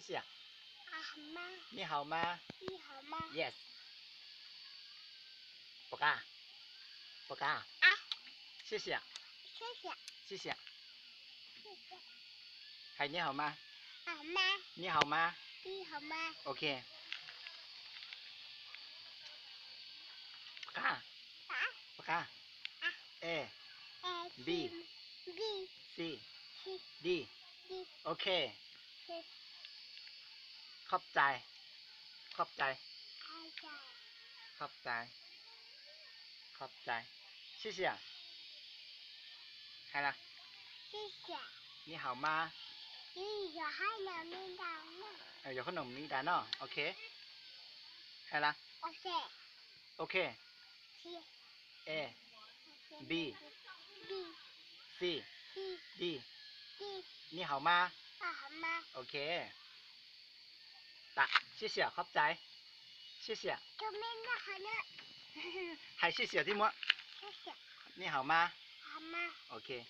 谢谢。你好吗？你好吗？Yes。不敢，不敢。谢谢。谢谢。谢谢。还你好吗？好吗？你好吗？你好吗？OK。不敢。不敢。A。B。C。D。OK。 ขอบใจ ขอบใจ ขอบใจ ขอบใจ 谢谢 hais las 谢谢 你好吗 你好吗 yog khob noom li ntawd no, OK, hais las OK. A, B, C, D, 你好吗 OK. 谢谢 khov txais 谢谢 hais 谢谢 thiab muab 你好吗 OK.